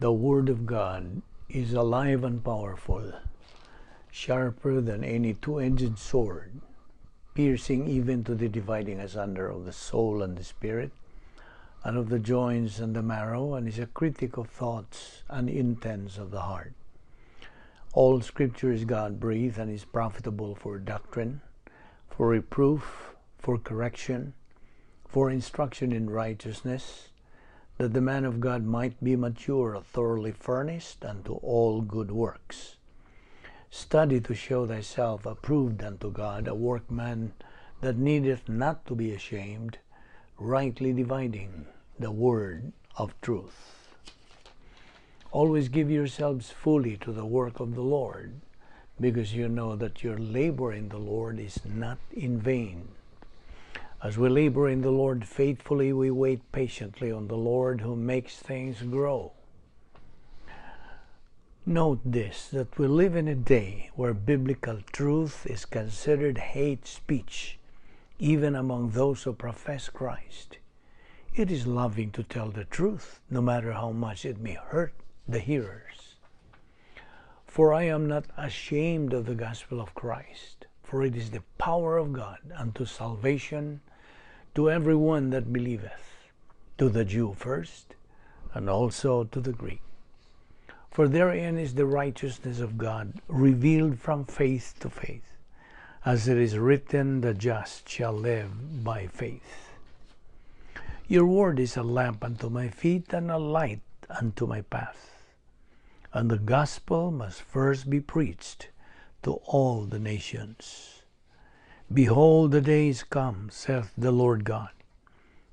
The Word of God is alive and powerful, sharper than any two-edged sword, piercing even to the dividing asunder of the soul and the spirit, and of the joints and the marrow, and is a critic of thoughts and intents of the heart. All Scripture is God-breathed and is profitable for doctrine, for reproof, for correction, for instruction in righteousness, that the man of God might be mature, thoroughly furnished unto all good works. Study to show thyself approved unto God, a workman that needeth not to be ashamed, rightly dividing the word of truth. Always give yourselves fully to the work of the Lord, because you know that your labor in the Lord is not in vain. As we labor in the Lord faithfully, we wait patiently on the Lord who makes things grow. Note this, that we live in a day where biblical truth is considered hate speech, even among those who profess Christ. It is loving to tell the truth, no matter how much it may hurt the hearers. For I am not ashamed of the gospel of Christ, for it is the power of God unto salvation to every one that believeth, to the Jew first, and also to the Greek. For therein is the righteousness of God revealed from faith to faith, as it is written, the just shall live by faith. Your word is a lamp unto my feet and a light unto my path. And the gospel must first be preached to all the nations. Behold, the days come, saith the Lord God,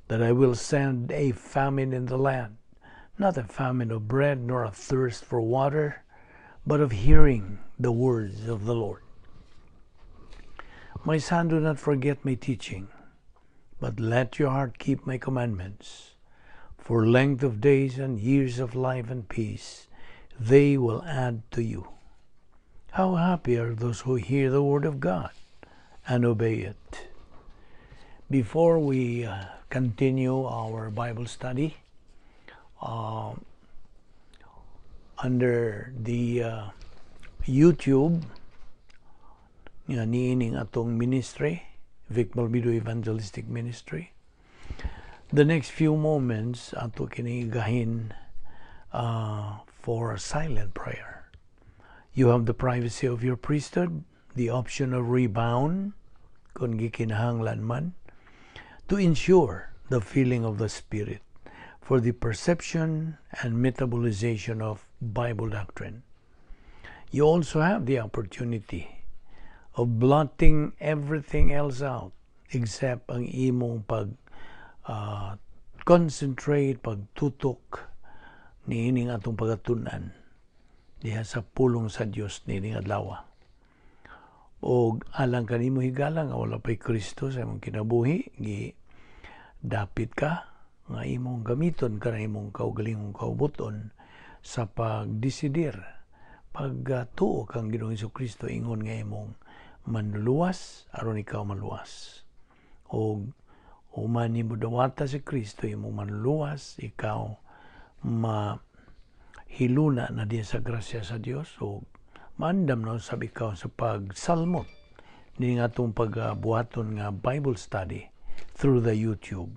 that I will send a famine in the land, not a famine of bread, nor a thirst for water, but of hearing the words of the Lord. My son, do not forget my teaching, but let your heart keep my commandments. For length of days and years of life and peace, they will add to you. How happy are those who hear the word of God and obey it. Before we continue our Bible study, under the YouTube nga niining atong ministry, Vic Balbido Evangelistic Ministry, the next few moments ato kini gahin for a silent prayer. You have the privacy of your priesthood, the option of rebound kung gikinahanglan man, to ensure the feeling of the Spirit for the perception and metabolization of Bible doctrine. You also have the opportunity of blotting everything else out except ang imong pag concentrate, pagtutok niining atong pagatun-an diha sa pulong sa Dios niining adlaw. Og alang kanimo higala nga wala pa'y Kristo sa imong kinabuhi, gi dapit ka nga imong gamiton ka na imong kaugalingong kaubuton sa pagdesidir, pagtuo kang Ginoong Kristo ingon nga imong manluluwas aron ikaw maluwas. Og human nimo dawata si Kristo imong manluluwas, ikaw mahiluna na din sa grasya sa Dios o maandam na usab ikaw sa pagsalmot ni nga atong pagbuhaton nga Bible study through the YouTube.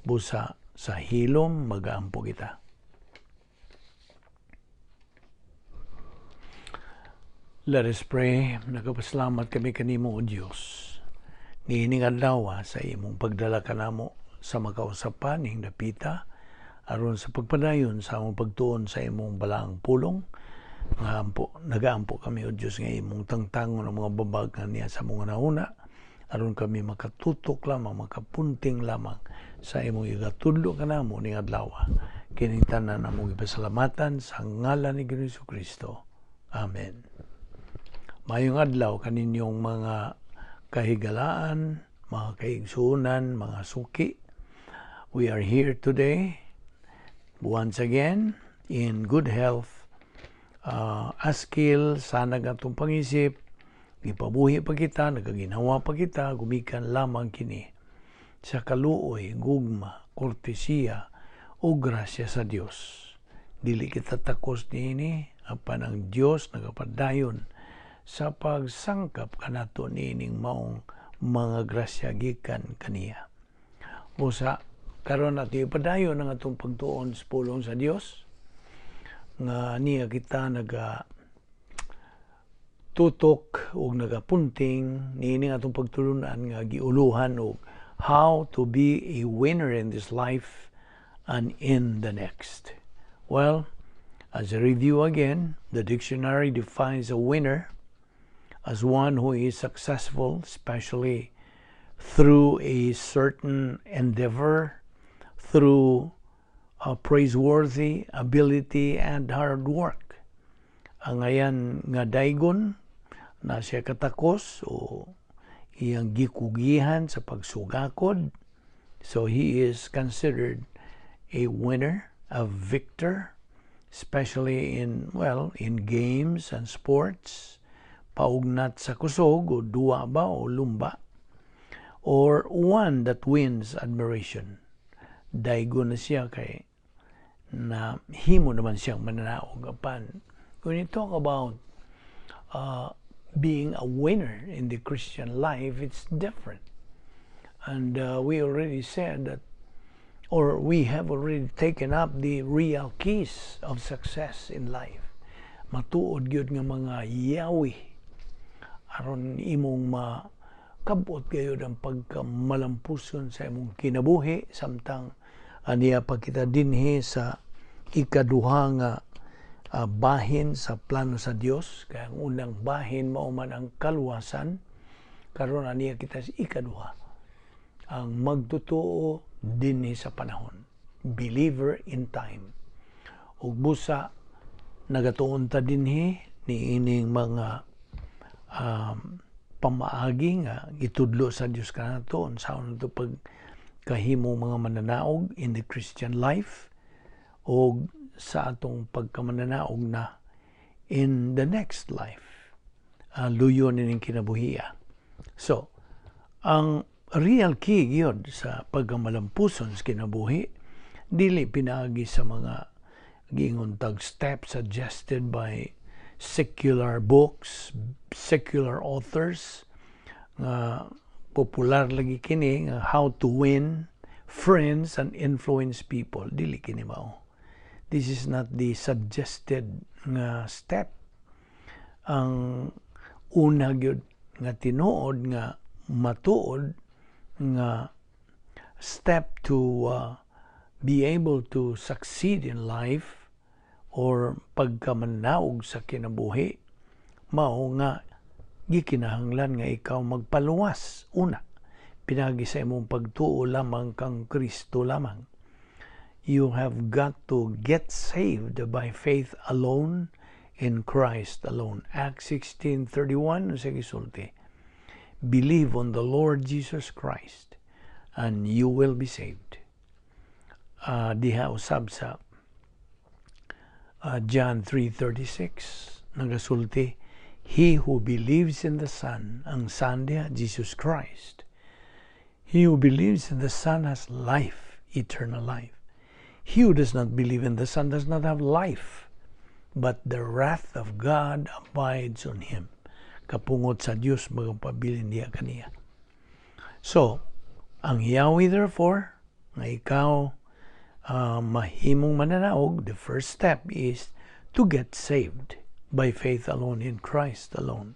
Busa sa hilom magaampo kita. Let us pray. Nagapasalamat kami kanimo, O Dios, niining adlaw sa imong pagdala kanamo sa makausapan ning dapita aron sa pagpadayon sa among pagtuon sa imong balaang pulong. Nga ampo, nagaampo kami, O Dios, nga imong tangtangon ang mga babag nga niya sa mga nauna aron kami makatutok lamang, makapunting lamang sa imong igatudlo kanamo ning adlaw. Kining tanan among gipasalamatan sa ngalan ni Ginoong Kristo. Amen. Maayong adlaw kaninyong mga kahigalaan, mga kaigsuonan, mga suki. We are here today once again in good health. Askil sanag atong pangisip, gipabuhi pa kita, nagaginhawa pa kita, gumikan lamang kini sa kaluoy, gugma, kortesiya o grasya sa Dios. Dili kita takos niini, apan ang Dios nagapadayon sa pagsangkap kanato niining maong mga grasya gikan kaniya. Busa karon nato ipadayon ang atong pagtuon sa pulong sa Dios nga niya kita naga tutok ug nagapunting niini atong pagtulunan nga giuluhan og "How to be a winner in this life and in the next." Well, as a review again, the dictionary defines a winner as one who is successful, especially through a certain endeavor, through a praiseworthy ability and hard work. Ang ayan nga daygon na siya katakos o iyang gikugihan sa pagsugakod. So he is considered a winner, a victor, especially in, well, in games and sports, paugnat sa kusog o duwa ba o lumba, or one that wins admiration. Daygon na siya kay na himo naman siyang mananaog. Apan when you talk about being a winner in the Christian life, it's different. And we already said that, or we have already taken up the real keys of success in life. Matuod gyud nga mga yawi aron imong makabot gayud ang pagkamalampuson sa imong kinabuhi samtang aniya pa kita dinhi sa ikaduha nga bahin sa plano sa Dios. Kay ang unang bahin mao man ang kaluwasan, karon aniya kita sa ikaduha, ang magtotoo dinhi sa panahon, believer in time. Ug busa nagatuon ta dinhi niining mga pamaagi nga gitudlo sa Dios kanato unsaon nato pag kahimo mga mananaog in the Christian life o sa atong pagkamananaog na in the next life, luyo nining kinabuhia. So ang real key gyud sa pagkamalampuson sa kinabuhi, dili pinaagi sa mga giingon tag steps suggested by secular books, secular authors nga popular lagi kini nga "How to Win Friends and Influence People." Dili kini mao. This is not the suggested nga step. Ang una gyud nga tinuod nga matuod nga step to be able to succeed in life or pagkamanaog sa kinabuhi mao nga gikinahanglan nga ikaw magpaluwas una pinagi sa imong pagtuo lamang kang Kristo lamang. You have got to get saved by faith alone in Christ alone. Acts 16:31 sa gisulti, "Believe on the Lord Jesus Christ and you will be saved." Diha usab sa John 3:36 nagasulti, "He who believes in the Son," ang Son diha, Jesus Christ. "He who believes in the Son has life, eternal life. He who does not believe in the Son does not have life, but the wrath of God abides on him." Kapungot sa Dios magpabilin diha kaniya. So, ang yawi therefore, nga ikaw mahimong mananaog, the first step is to get saved by faith alone in Christ alone.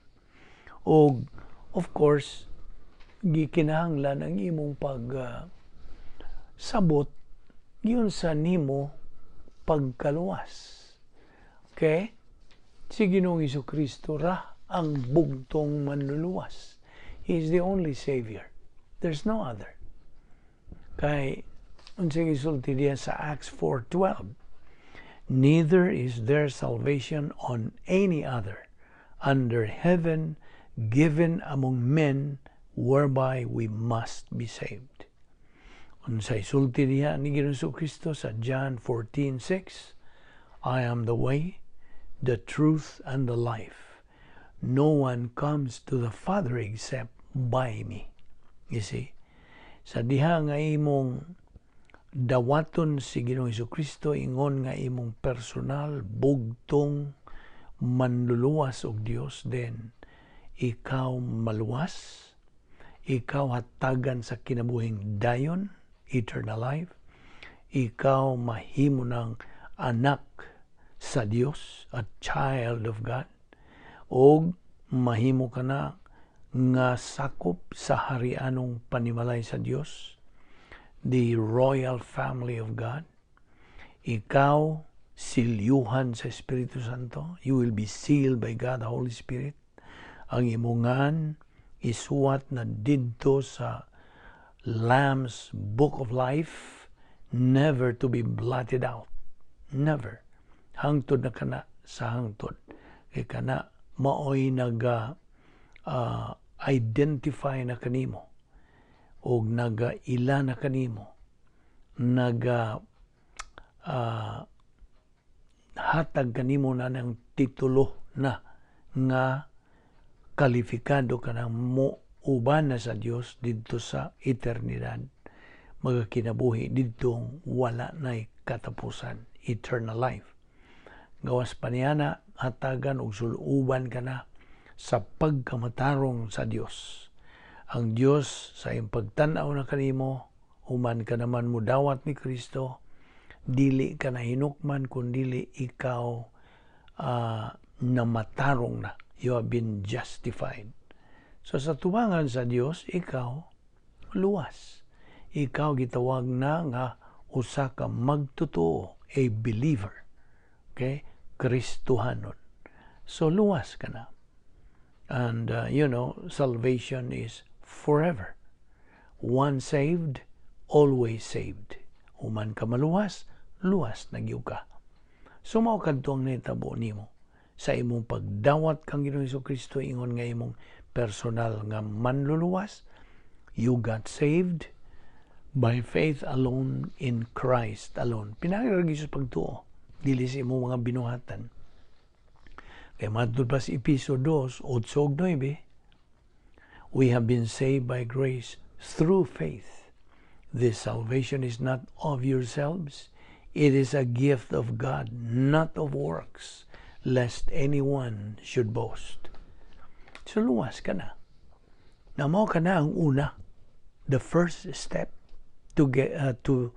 O, of course, gikinahanglan ang imong pag sabot yun sa nimo pagkaluwas. Okay? Si Ginoong Kristo ra ang bugtong manluluwas. He is the only Savior. There's no other. Kay unsay gisulti diya sa Acts 4:12, "Neither is there salvation on any other under heaven given among men whereby we must be saved." Unsay sulti diha ni Ginoong Kristo sa John 14:6? "I am the way, the truth, and the life. No one comes to the Father except by me." You see? Sa diha nga imong Dawaton si Ginoong Kristo ingon nga imong personal bugtong manluluwas og Dios, then ikaw maluwas, ikaw hatagan sa kinabuhing dayon, eternal life, ikaw mahimo ng anak sa Dios, a child of God, og mahimo ka na nga sakop sa harianong panimalay sa Dios, the royal family of God. Ikaw silyuhan sa Espiritu Santo. You will be sealed by God, the Holy Spirit. Ang imong ngan isuwat na didto sa Lamb's Book of Life, never to be blotted out. Never. Hangtod na kana sa hangtod. Kay kana maoy naga identify na kanimo og naga-ila na kanimo, naga hatag kanimo na ng titulo na nga kalifikado ka na mo uban na sa Dios didto sa eternidad, magakinabuhi didtong wala nay katapusan, eternal life. Gawas pa niya na, hatagan og suluban ka na sa pagkamatarong sa Dios. Ang Dios sa iyong pagtan-aw na kanimo human ka naman mo dawat ni Kristo, dili ka na hinukman kun dili ikaw namatarong na. You have been justified. So sa tubangan sa Dios, ikaw luwas. Ikaw gitawag na nga usa ka magtotoo, a believer. Okay? Kristohanon. So luwas ka na. And salvation is forever. Once saved, always saved. Human ka maluwas, luwas na gyud ka. So mao kadto ang nahitabo nimo sa imong pagdawat kang Ginoong Kristo ingon nga imong personal nga manluluwas. You got saved by faith alone, in Christ alone. Pinaagi ra sa pagtuo, dili sa imong mga binuhatan. Kay matod pa sa Epeso 2, 8 ug 9, we have been saved by grace through faith. This salvation is not of yourselves. It is a gift of God, not of works, lest anyone should boast. So luwas ka na. Na mao ka na ang una, the first step to get to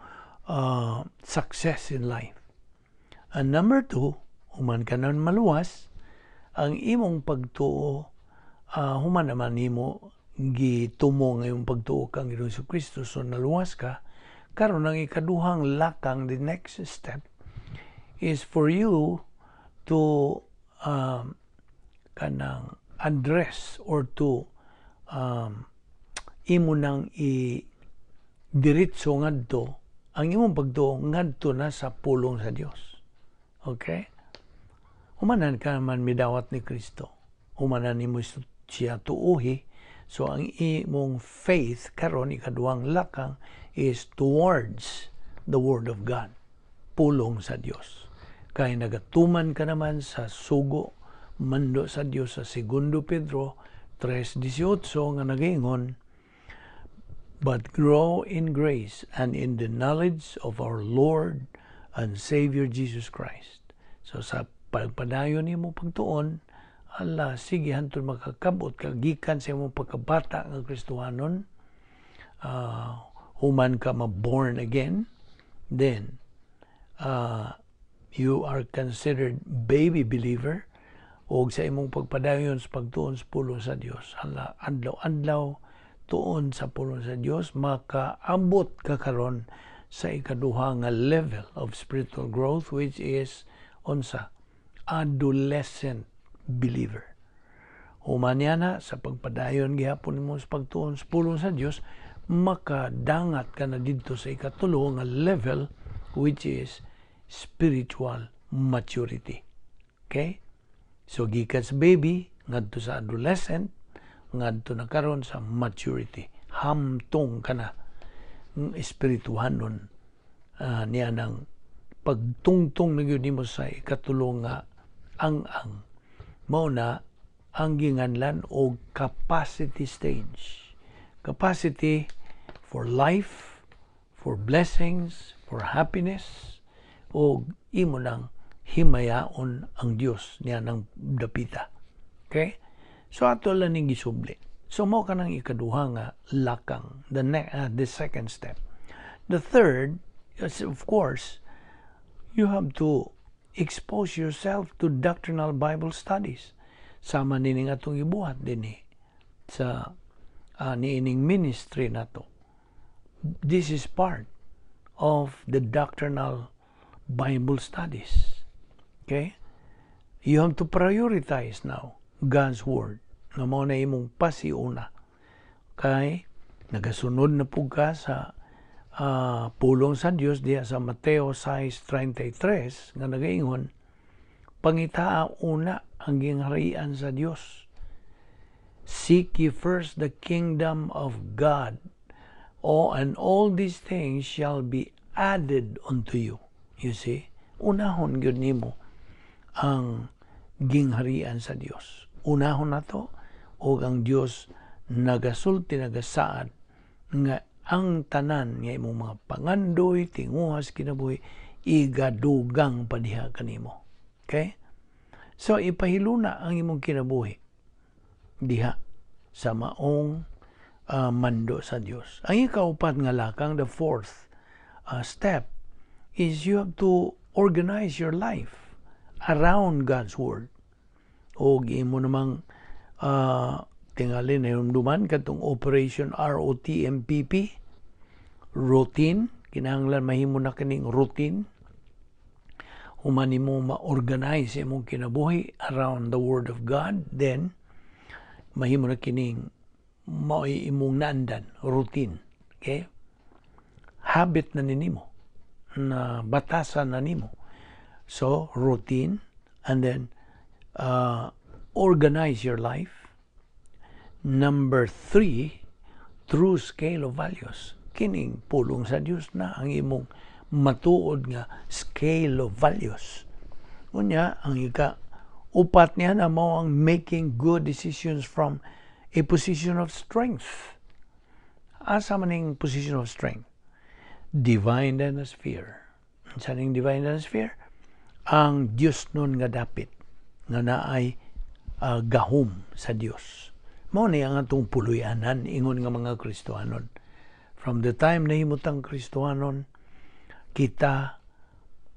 success in life. And number two, human ka na maluwas, ang imong pagtuo, human naman nimo gitumo nga imong pagtuo kang Ginoong Kristo, so naluwas ka, karon ang ikaduhang lakang, the next step is for you to kanang address or to imo nang i diretso ngadto ang imong pagtuo ngadto na sa pulong sa Dios. Okay? Humanan ka man midawat ni Kristo. Humanan nimo siya tuuhi. So ang imong faith karon, ikaduhang lakang, is towards the Word of God. Pulong sa Dios. Kay nagatuman ka naman sa sugo, mando sa Dios sa Segundo Pedro 3:18 nga nagaingon, "But grow in grace and in the knowledge of our Lord and Savior Jesus Christ." So sa pagpadayon nimo pagtuon, ala, sige hantod makakabot ka gikan sa imong pagkabata nga Kristohanon, human ka ma-born again, then you are considered baby believer, og sa imong pagpadayon sa pagtuon sa pulong sa Dios, hala, adlaw-adlaw tuon sa pulong sa Dios, makaabot ka karon sa ikaduha nga level of spiritual growth, which is unsa? Adolescent believer. Human niya na sa pagpadayon gihapon mo sa pagtuon sa pulong sa Dios, makadangat ka na didto sa ikatulo nga level, which is spiritual maturity. Okay? So gikan sa baby ngadto sa adolescent, ngadto na karon sa maturity. Hamtong ka na espirituhanon niya ng pagtungtong na gyud nimo sa ikatulo nga ang-ang. Mao na ang ginganlan og capacity stage. Capacity for life, for for blessings, for happiness, o imo nang himayaon ang Dios niya ng dapita. Okay? So ato lang ning gisubli. So mao kanang ikaduha nga lakang, the second step. The third is, of course, you have to expose yourself to doctrinal Bible studies. Sama nining atong ibuhat dinhi sa niining ministry nato. This is part of the doctrinal Bible studies. Okay? You have to prioritize now God's Word. Nga mao na imong pasiuna. Kay nagasunod na pud ka sa pulong sa Dios diya sa Mateo 6:33 nga nagaingon, "Pangitaa una ang gingharian sa Dios." "Seek ye first the kingdom of God, oh, and all these things shall be added unto you." You see? Unahon gyud nimo ang gingharian sa Dios. Unahon nato og ang Dios nagasulti, nagasaad nga ang tanan nga imong mga pangandoy, tinguhas kinabuhi, igadugang pa diha kanimo. Okay? So ipahiluna ang imong kinabuhi diha sa maong mando sa Dios. Ang ikaupat nga lakang, the fourth step, is you have to organize your life around God's Word. O imo namang tingali na yung duman katong Operation ROTMPP, routine, kinahanglan mahimo na kining routine human nimo ma-organize imong kinabuhi around the Word of God, then mahimo na kining mao'y imong naandan, routine. Okay? Habit na nimo na batasan na nimo. So, routine, and then organize your life. Number three, true scale of values. Kining pulong sa Dios na ang imong matuod nga scale of values. Unya, ang ika upat niya na mao ang making good decisions from a position of strength. Asa man ning position of strength? Divine sphere. Sa ning divine sphere? Ang Dios nun nga dapit nga naay gahom sa Dios. Mao ni ang atong puluyanan ingon nga mga Kristohanon. From the time na himutang Kristohanon, kita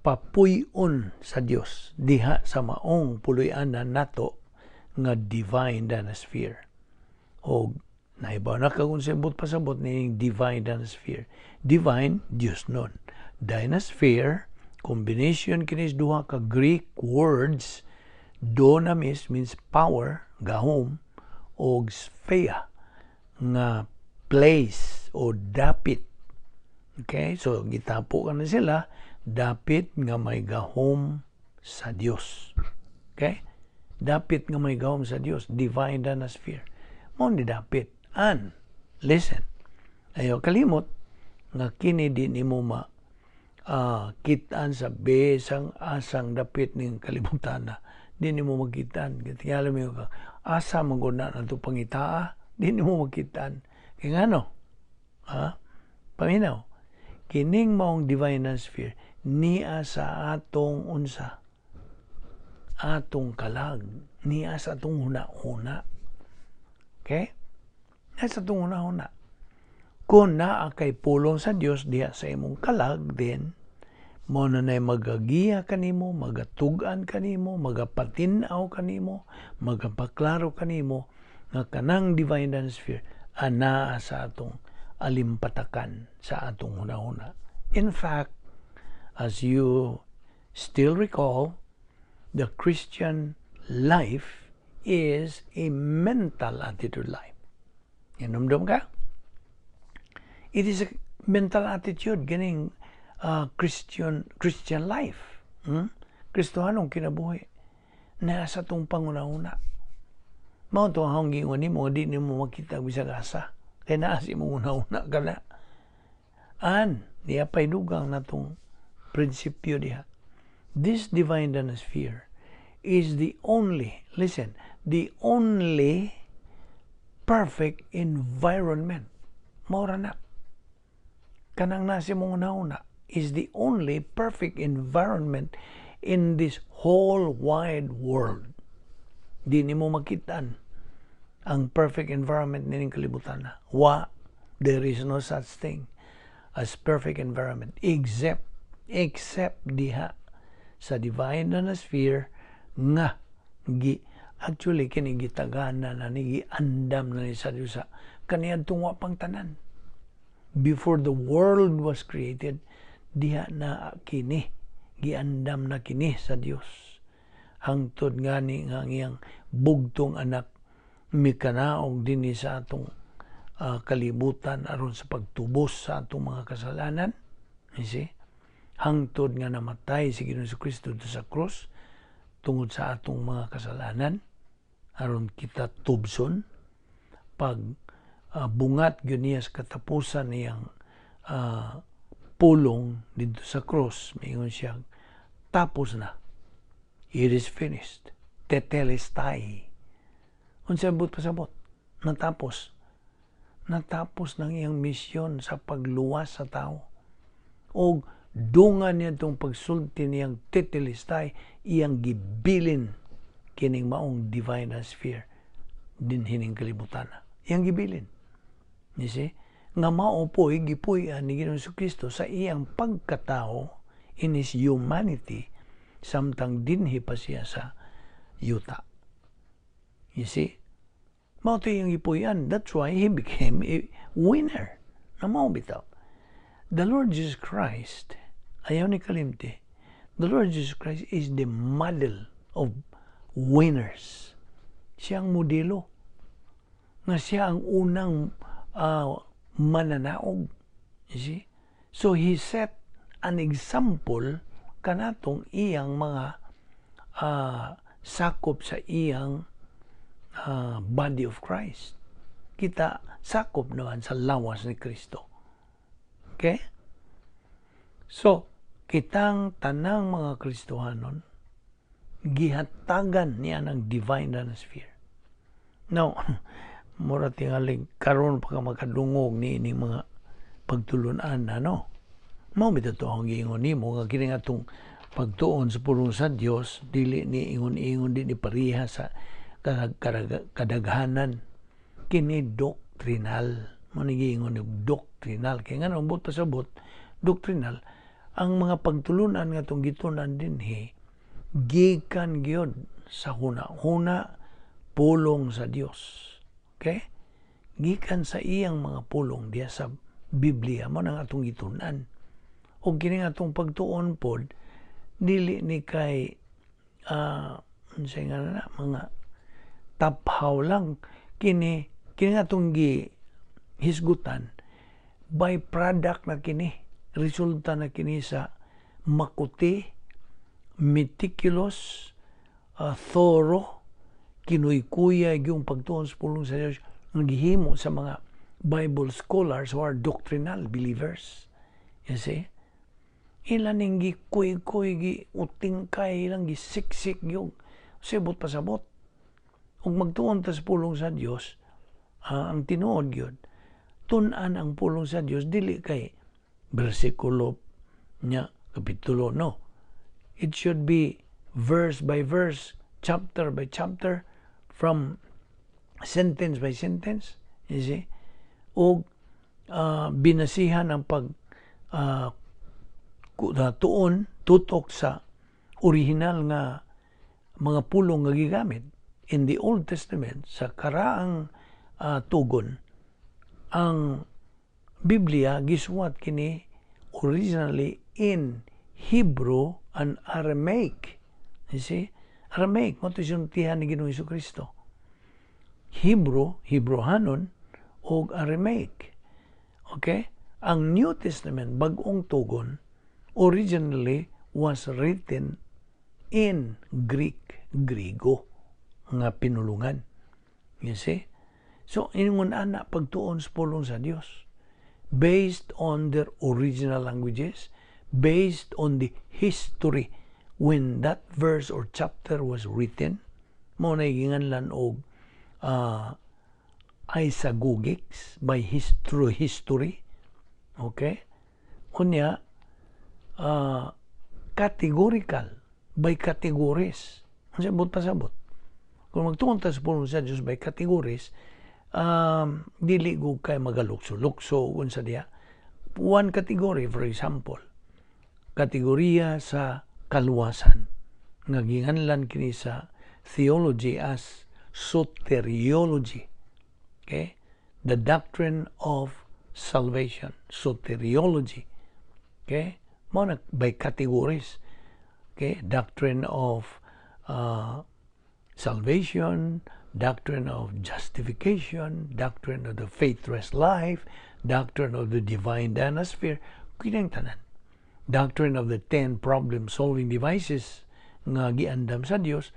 papuy-on sa Dios diha sa maong puluy-anan nato nga divine sphere. O naibaw na ka kung sa pasabot ni divine sphere. Divine, Dios nun. Dynasphere, combination kinis duha ka Greek words, dunamis means power, gahom, og sphere, nga place o dapit. Okay? So, gitapo ka na sila, dapit nga may gahom sa Dios. Okay? Dapit nga may gahom sa Dios, divine sphere. Mao ni dapit. And, listen, ayaw kalimot nga kini di nimo ma kitaan sa besang asang dapit ning kalibutan na. Di nimo makitaan. Kaya mo ka, asa man gud na nato pangitaa, di nimo makitaan. Kaya ngano? Ha? Paminaw. Kining maong divine sphere niya sa atong unsa, atong kalag, niya sa atong huna-huna. Okay? Niya sa atong huna-huna. Kung naa kay pulong sa Dios diha sa imong kalag, then mao na nay magagiya kanimo, magatug-an kanimo, magapatin-aw kanimo, magapaklaro kanimo nga kanang divine sphere anaa sa atong alimpatakan, sa atong hunahuna. In fact, as you still recall, the Christian life is a mental attitude life. Hinumdum ka? It is a mental attitude ganing Christian life. Kristohanong kinabuhi na sa atong panguna-una. Mao to ang giingon nimo, di nimo makita bisag asa. Kay naa sa imong una-una ka na. An, niya pa'y dugang natong prinsipyo diha. This divine sphere is the only, listen, the only perfect environment. Mao ra na. Kanang nasa imong huna is the only perfect environment in this whole wide world. Di nimo makitaan ang perfect environment nining kalibutan na. Wa, there is no such thing as perfect environment except diha sa divine na sphere nga gi actually kini gitagana na ni, giandam na ni sa Dios sa kaniadtong wa pang tanan. Before the world was created, diha na kini, giandam na kini sa Dios, hangtod ngani nga ang iyang bugtong anak mikanaog dinhi sa atong kalibutan aron sa pagtubos sa atong mga kasalanan, you see? Hangtod nga namatay si Ginoong Kristo sa krus tungod sa atong mga kasalanan aron kita tubson. Pag bungat gyud niya sa katapusan niyang pulong didto sa krus, miingon siya, "Tapos na. It is finished." Tetelestai. Unsa buot pasabot? Natapos. Natapos ng iyang misyon sa pagluwas sa tao. O dungan niya itong pagsulti niyang tetelestai, iyang gibilin kining maong divine sphere dinhi ning kalibutan. Iyang gibilin. You see? Nga mao po'y gipuy-an ni Ginoong Kristo sa iyang pagkatao, in his humanity, samtang dinhi pa siya sa yuta. You see? Mao to iyang gipuy-an. That's why he became a winner. Na mao bitaw. The Lord Jesus Christ, ayaw ni kalimti, the Lord Jesus Christ is the model of winners. Siya ang modelo. Nga siya ang unang mananaog. You see? So he set an example kanatong iyang mga sakop sa iyang body of Christ. Kita sakop naman sa lawas ni Kristo. Okay? So, kitang tanang mga Kristohanon, gihatagan niya ng divine sphere. Now, mura tingaling karon pa ka makadungog ni ining mga pagtulunan, ano? Mao bitaw to ang giingon nimo nga kini nga atong pagtuon sa pulong sa Dios dili ni ingon-ingon, di ni pareha sa kadaghanan. Kini doctrinal mo ni giingon og doctrinal, kay ngano, buot pasabot, doctrinal ang mga pagtulunan nga atong gitunan dinhi, gikan gyud sa huna-huna, pulong sa Dios. Okay? Gikan sa iyang mga pulong diya sa Biblia mo nang atong gitunan. O kini nga atong pagtuon pod dili ni kay unsay nga na mga taphaw lang kini. Kini nga atong gi hisgutan, by product na kini, resulta na kini sa makuti, meticulous, thorough, kinuykuya yung pagtuon sa pulong sa Diyos ang gihimo sa mga Bible scholars who are doctrinal believers. You see? Ilan ning gikuy-kuy, gi utingkay, ilang gisiksik yung sibot pasabot. Ug magtuon ta sa pulong sa Dios, ang tinuod gyud, tun-an ang pulong sa Dios dili kay bersikulo nya kapitulo, no. It should be verse by verse, chapter by chapter, from sentence by sentence, you see? Og binasihan ang pag tuon tutok sa original nga mga pulong nga gigamit in the Old Testament, sa karaang tugon. Ang Biblia gisuwat kini originally in Hebrew and Aramaic. You see? Aramaic mo to sultihan ni Ginoong Kristo. Hebrew, Hebrew-hanon ug Aramaic. Okay? Ang New Testament, Bagong Tugon, originally was written in Greek, Grigo, nga pinulungan. You see? So, ingon ana pagtuon sa pulong sa Dios. Based on their original languages, based on the history when that verse or chapter was written, mo na ginganlan og isagogics by through history. Okay? Unya, categorical, by categories. Unsa buot pasabot? Kung magtuon ta sa pulong sa Dios by categories, dili gud kay magalukso-lukso unsa diha. One category, for example, kategorya sa kaluwasan nga ginganlan kini sa theology as soteriology. Okay? The doctrine of salvation, soteriology. Okay? Mao na by categories. Okay? Doctrine of salvation, doctrine of justification, doctrine of the faith-rest life, doctrine of the divine dynasphere, kinang tanan. Doctrine of the 10 problem-solving devices nga giandam sa Dios,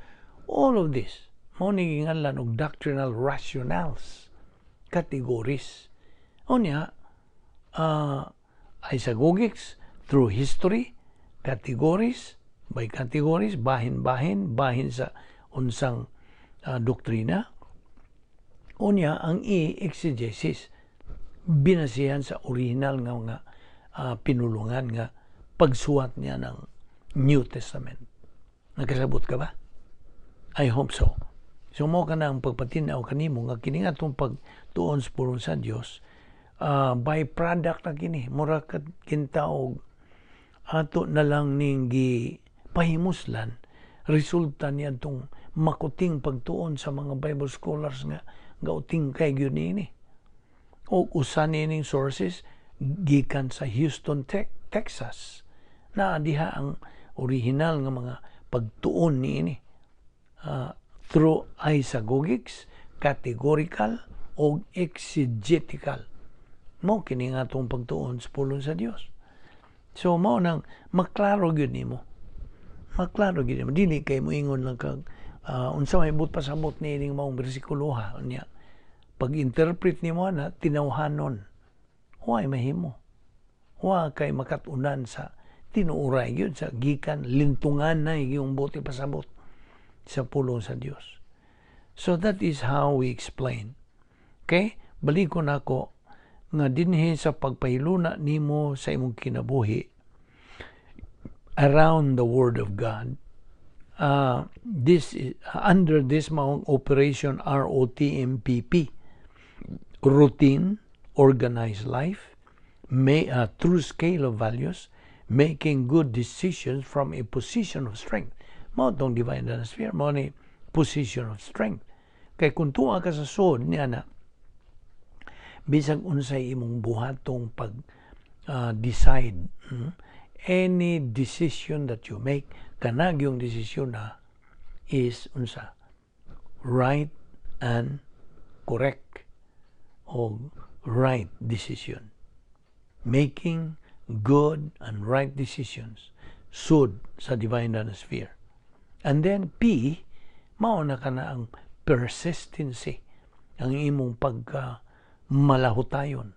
all of this, mao ni ginganlan og doctrinal rationales, categories. Unya, isagogics through history, categories, by categories, bahin-bahin, bahin sa unsang doktrina. Unya, ang E, exegesis, binasihan sa original nga mga pinulungan nga pagsuwat niya ng New Testament. Nakasabot ka ba? I hope so. So mao ka na ang pagpatinaw kanimo nga kini nga atong pagtuon sa pulong sa Dios, by product na kini, mura kad kintaog ato na lang ning gi pahimuslan resulta niya itong makuting pagtuon sa mga Bible scholars nga gauting kay gyud niini. O usa niining sources gikan sa Houston, Texas. Na diha ang original nga mga pagtuon niini. Through isagogics, categorical o exegetical. Mao kini nga atong pagtuon sa pulong sa Dios. So mao nang maklaro gyud nimo. Maklaro gyud nimo. Dili kay moingon lang kag unsa may buot pasabot niining maong bersikulo ha unya. Pag-interpret nimo na tinawhanon. Way mahimo. Wa kay makat-unan sa tinuoray gyud sa gikan lintungan na yung buot pasabot sa pulong sa Dios. So that is how we explain. Okay? Balikon ako nga dinhi sa pagpahiluna nimo sa imong kinabuhi around the Word of God. This is, under this maong operation ROTMPP, routine, organized life, may a true scale of values, making good decisions from a position of strength. Mao tong divine sphere, mao ni position of strength. Kay kung tuwa ka sa sud niya na, bisag unsay imong buhatong pag decide, any decision that you make, kanag yung desisyon na is unsa right and correct o right decision, making good and right decisions sud sa divine sphere. And then P, mao na kana ang persistency, ang imong pagka malahutayon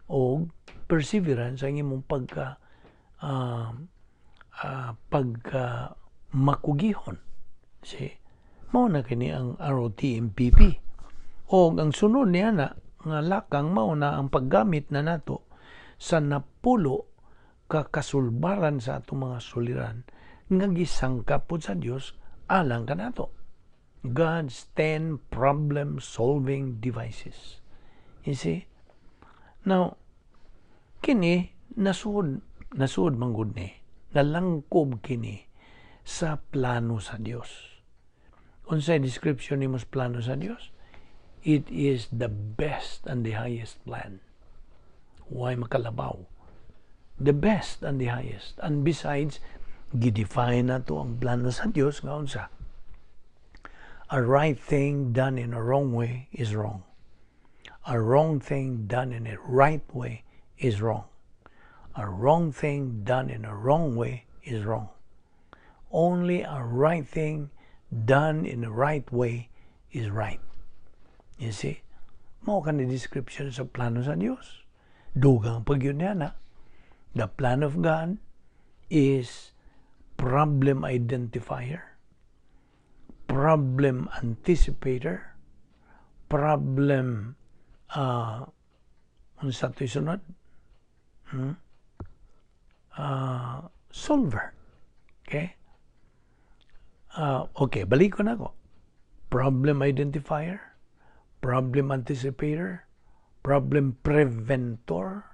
o perseverance, ang imong pagka makugihon. See? Mao na kini ang ROTMPP. O ang sunod niya na nga lakang, mao na ang paggamit na nato sa 10 ka kasulbaran sa atong mga suliran nga gisangkap pod sa Dios alang kanato. God's 10 problem solving devices. You see? Now, kini nasud nasud manggud ni nalangkob kini sa plano sa Dios. Unsay description nimo sa plano sa Dios? It is the best and the highest plan. Why makalabaw? The best and the highest. And besides, gidefine na to ang plano sa Dios nga unsa? A right thing done in a wrong way is wrong. A wrong thing done in a right way is wrong. A wrong thing done in a wrong way is wrong. Only a right thing done in the right way is right. You see? Mao kani description sa plano sa Dios. Dugang pag yun niya na. The plan of God is problem identifier, problem anticipator, problem unsa to'y sunod? Hmm? solver. Okay? Okay, balik ko na ko. Problem identifier, problem anticipator, problem preventor,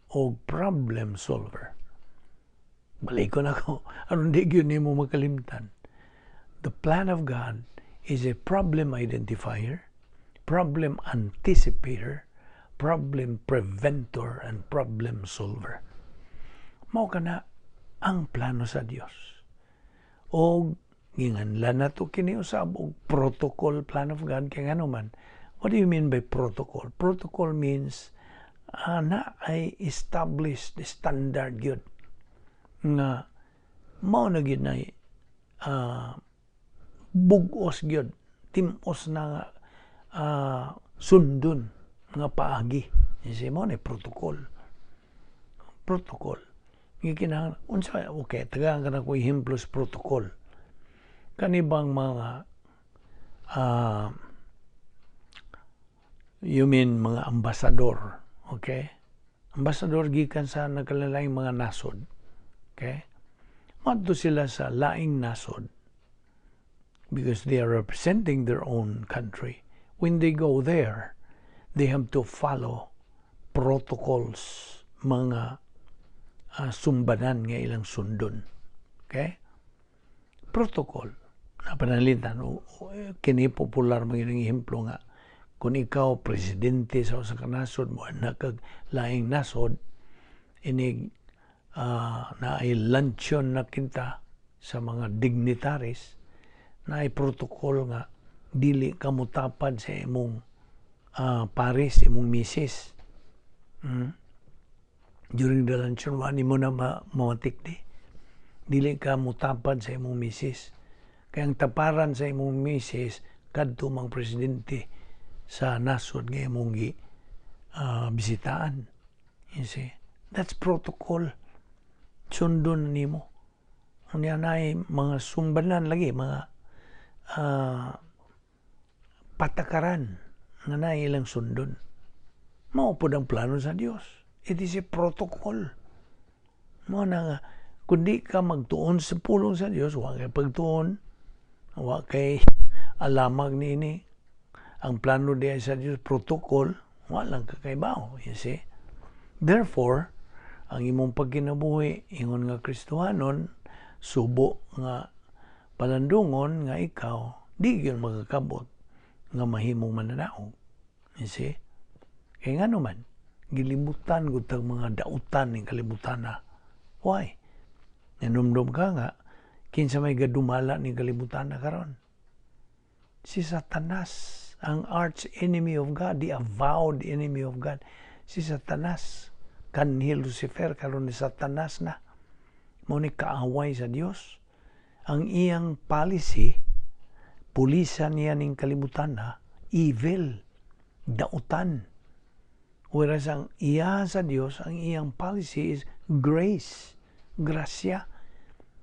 o problem solver. Balik ko na ko. Aron di gyud nimo makalimtan. The plan of God is a problem identifier, problem anticipator, problem preventor, and problem solver. Mao kana ang plano sa Dios. O ginganlan nato kini usab og protocol plan of God, kay ngano man, what do you mean by protocol? Protocol means na ay established standard gyud nga mao na gyud na bug-os gyud, tim-os na sundon nga paagi. You mao na protocol. Protocol. Gikinahanglan unsa? Okay, tagaan ka na ko ehemplo sa protocol. Kani bang mga you mean mga ambasador, okay? Ambasador gikan sa nagkalain mga nasod. Okay? Madto sila sa laing nasod because they are representing their own country. When they go there, they have to follow protocols, mga sumbanan nga ilang sundon. Okay? Protocol. Napanalitan, kini popular mga ehemplo nga kung ikaw presidente sa usa ka nasod mo kag laing nasod, inig na ay luncheon na kita sa mga dignitaries, na ay protocol nga dili ka mutapad sa imong pares, imong misis. During the luncheon, wa mo na mamatik di. Dili ka mutapad sa imong misis. Kaya ang taparan sa imong misis, kadto mang presidente sa nasod nga imong gi bisitaan. You see? That's protocol. Sundon nimo. Unya na mga sumbanan lagi, mga patakaran nga na ilang sundon. Mao pod ang plano sa Dios. It is a protocol. Mao na nga, kung di ka magtuon sa pulong sa Dios, wa kay pagtuon, wa kay alamag niini. Ang plano di sa Dios, protocol, wa lang ka kaybaw, you see? Therefore, ang imong pagkinabuhi, ingon nga Kristohanon, subo nga palandungon nga ikaw, di gyud makakabot nga mahimong mananaog. You see? Kaya nga naman, gilibutan gud tag mga dautan ning kalibutan na. Why? Nanumdum ka nga, kinsa may gadumala ning kalibutan na karon? Si Satanas, ang arch enemy of God, the avowed enemy of God. Si Satanas, kanhi Lucifer, karon ni Satanas na. Mao ni kaaway sa Dios. Ang iyang policy, pulisa niya ning kalibutan na, evil, dautan. Whereas ang iya sa Dios, ang iyang policy is grace, grasya.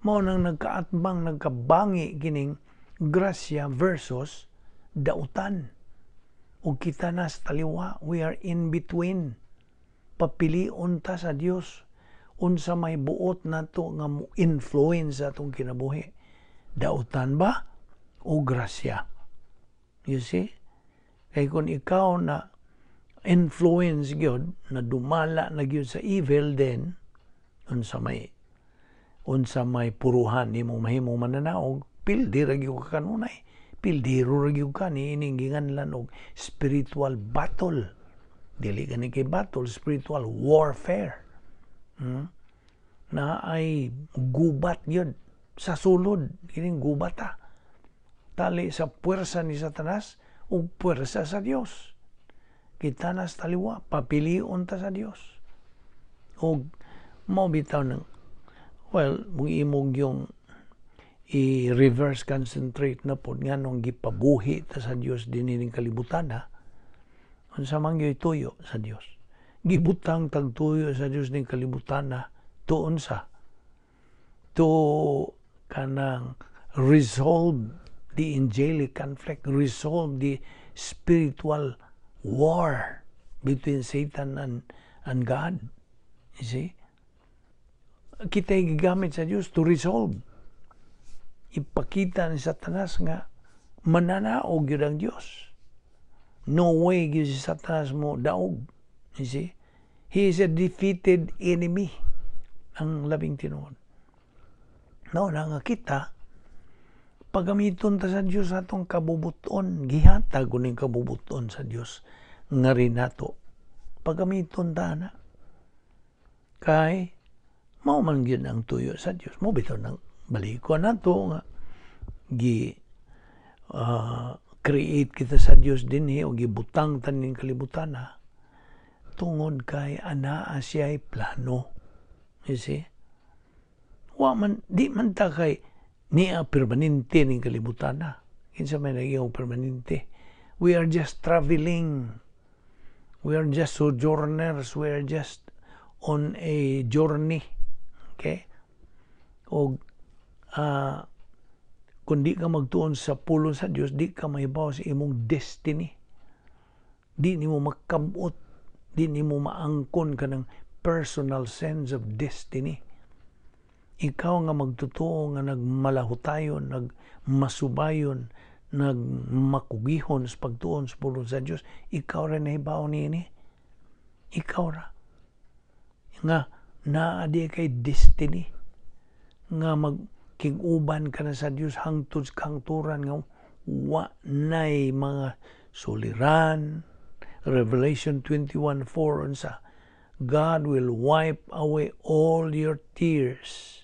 Mao nang nagkaatbang, nagkabangi kining grasya versus dautan. Ug kita nas taliwa, we are in between. Papilion ta sa Dios unsa may buot nato nga mo influence sa atong kinabuhi. Dautan ba o grasya? You see? Kay kung ikaw na influence gyud, na dumala na gyud sa evil, then unsa may puruhan nimo mahimong mananaog, pildi ra gyud ka kanunay. Pildiro ra gyud ka niining ginganlan og spiritual battle. Dili gani kay battle, spiritual warfare. Na ay gubat yun sa sulod kining gubata tali sa puwersa ni Satanas ug puwersa sa Dios. Kita nas taliwa, papilion ta sa Dios. Ug mao bitaw ng, well, mong imong yung i-reverse concentrate na pod nganong gipabuhi ta sa Dios dinhi ning kalibutan, ha? Unsa man gyud tuyo sa Dios? Gibutang tagtuyo sa Dios ning kalibutan na tuon sa to kanang resolve the angelic conflict, resolve the spiritual war between Satan and God. You see? Kita gigamit sa Dios to resolve. Ipakita ni Satanas nga mananaog gyud ang Dios. No way gyud si Satanas mo daog. You see? He is a defeated enemy. Ang labing tinuod. No, na nga kita, pagamiton ta sa Dios atong kabubuton, gihatag kuning kabubuton sa Dios nga rin nato. Pagamiton ta na. Kay mao man gyud ang tuyo sa Dios. Mo bitaw nang balikon nato nga gi create kita sa Dios dinhi o gibutang taning kalibutan na tungod kay anaa siya'y plano. You see? Wa man, di man ta kay niya permanente ning kalibutan na. Kinsa may naging permanente. We are just traveling. We are just sojourners. We are just on a journey. Okay? O kung di ka magtuon sa pulong sa Dios, di ka mahibaw sa imong destiny. Di nimo makabot, di nimo maangkon kanang personal sense of destiny. Ikaw nga magtotoo nga nagmalahutayon, nagmasubayon, nagmakugihon sa pagtuon sa pulong sa Dios, ikaw ra nahibaw niini. Ikaw ra. Nga naa di kay destiny nga magkig-uban ka na sa Dios hangtod sa kahangturan nga wa nay mga suliran. Revelation 21:4, unsa? God will wipe away all your tears.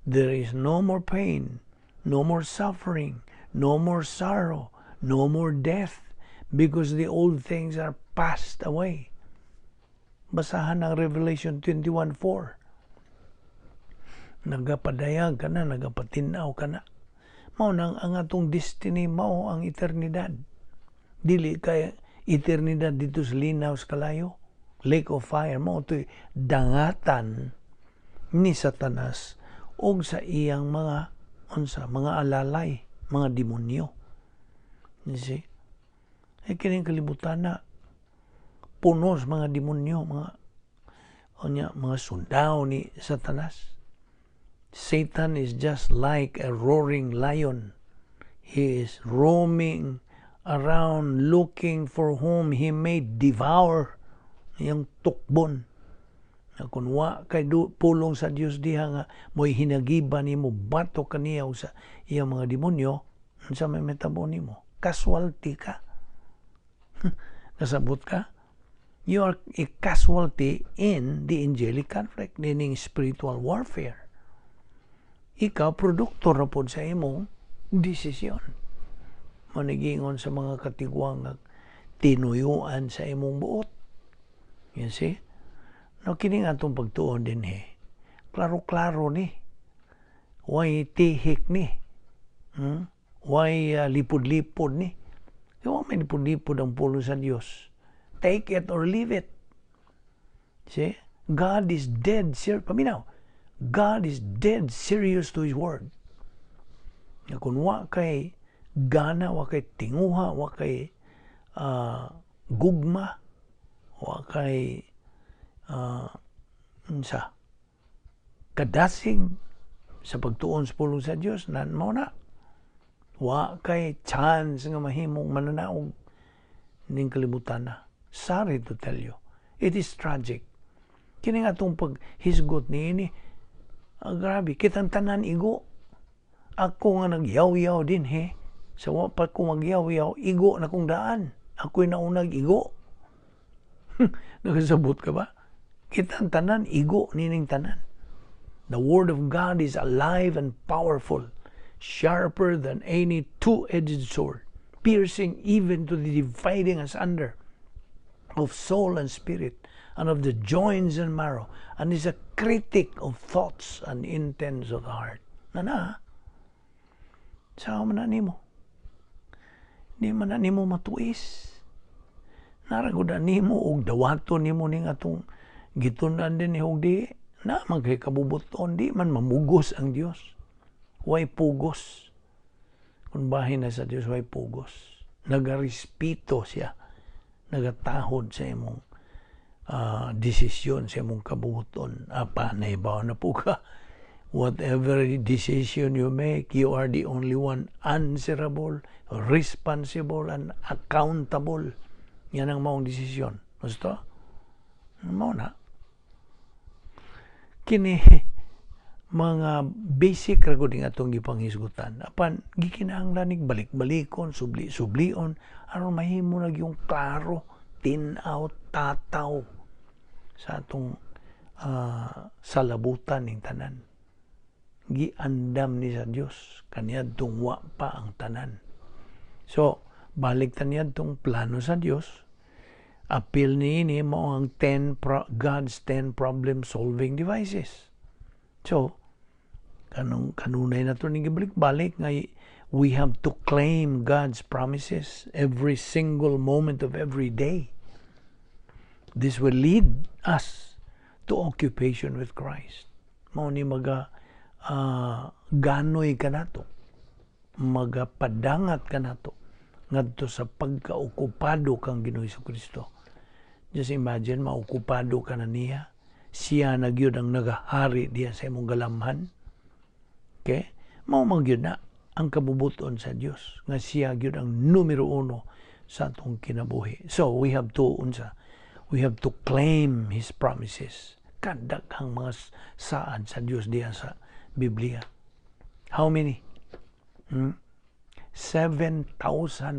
There is no more pain, no more suffering, no more sorrow, no more death, because the old things are passed away. Basahan ang Revelation 21:4. Nagapadayag ka na, nagapatinaw ka na. Mao nang ang atong destiny mao ang eternidad. Dili kay eternidad dito sa linaw sa kalayo. Lake of fire mao to'y dangatan ni Satanas og sa iyang mga unsa, mga alalay, mga demonyo. You see? Ay kining kalibutan na puno sa mga demonyo, mga unya, mga sundao ni Satanas. Satan is just like a roaring lion. He is roaming around looking for whom he may devour. Iyang tukbon. Na kung wa kay pulong sa Dios diha nga mo'y hinagiban nimo, bato kaniya sa iyang mga demonyo, unsa may metabo nimo? Casualty ka. Nasabot ka? You are a casualty in the angelic conflict, meaning spiritual warfare. Ikaw, produkto na pod sa imong desisyon. Manigingon sa mga katigwang nga tinuyuan sa imong buot. You see? No, kini nga atong pagtuon din he. Klaro-klaro ni. Way tihik ni. Way lipod-lipod ni. Di ba may lipod-lipod ang pulong sa Dios? Take it or leave it. See? God is dead serious. Paminaw. God is dead serious to His word. Nga kung wa kay gana, wa kay tinguha, wa kay gugma, wa kay unsa, kadasig sa pagtuon sa pulong sa Dios, nan mao na. Wa kay chance nga mahimong mananaog ning kalibutan na. Sorry to tell you. It is tragic. Kini nga atong paghisgot niini, grabe, kitang tanan igo. Ako nga nagyaw-yaw din he. Sa wa pa ko magyaw-yaw, igo na kong daan. Ako'y naunag igo. Nakasabot ka ba? Kitang tanan, igo nining tanan. The word of God is alive and powerful, sharper than any two-edged sword, piercing even to the dividing asunder of soul and spirit, and of the joints and marrow, and is a critic of thoughts and intents of the heart. Na na, sa man na nimo. Di man na nimo matuis. Naragod na nimo og dawaton nimo ning atong gitun-an din ni og di na man kay kabubuton, di man mamugos ang Dios. Way pugos. Kung bahin na sa Dios, way pugos. Nagarespeto siya. Nagatahod sa imong Desisyon sa imong kabuoton. Apa, nahibaw na po ka. Whatever decision you make, you are the only one answerable, responsible, and accountable. Yan ang maong desisyon. Gusto? Mao na. Kini, mga basic ra gud nga atong gipanghisgutan. Apan gikinahanglan nig balik-balikon, subli-sublion aron mahimo na yung klaro, tin-aw, tataw sa atong salabutan ning tanan. Giandam ni sa Dios kaniadtong wa pa ang tanan. So, balik ta niadtong plano sa Dios. Apil niini mao ang 10 God's 10 problem solving devices. So, kanong kanunay na to ning gibalik-balik nga we have to claim God's promises every single moment of every day. This will lead us to occupation with Christ. Mao ni maga ganoy kanato, magapadangat kanato ngadto sa pagkaokupado kang Ginoo Kristo. Just imagine, maokupado ka na niya. Siya na gyud ang nagahari diya sa imong galamhan. Okay? Mao man gyud na ang kabubuton sa Dios nga siya gyud ang numero uno sa atong kinabuhi. So we have to unsa? We have to claim His promises. Kadaghang mga saad sa Dios diya sa Biblia. How many? 7,000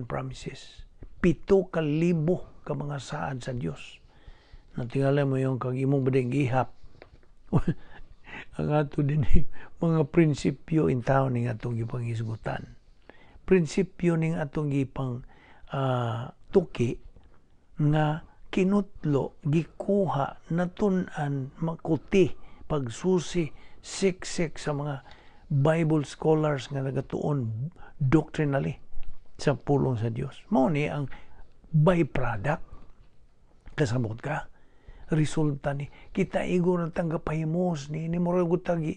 promises. 7,000 ka mga saad sa Dios. Natingala mo yung kag imong bading gihap. Ang ato din mga prinsipyo in town ning atong gipanghisgutan. Prinsipyo ning atong gipang tuki nga kinutlo, gikuha, natun-an, makuti, pagsusi, siksik sa mga Bible scholars nga nagatuon doctrinally sa pulong sa Dios. Mao ni ang byproduct. Kasabot ka? Resulta ni kita igo na tang gapahimos ni ni murag tagi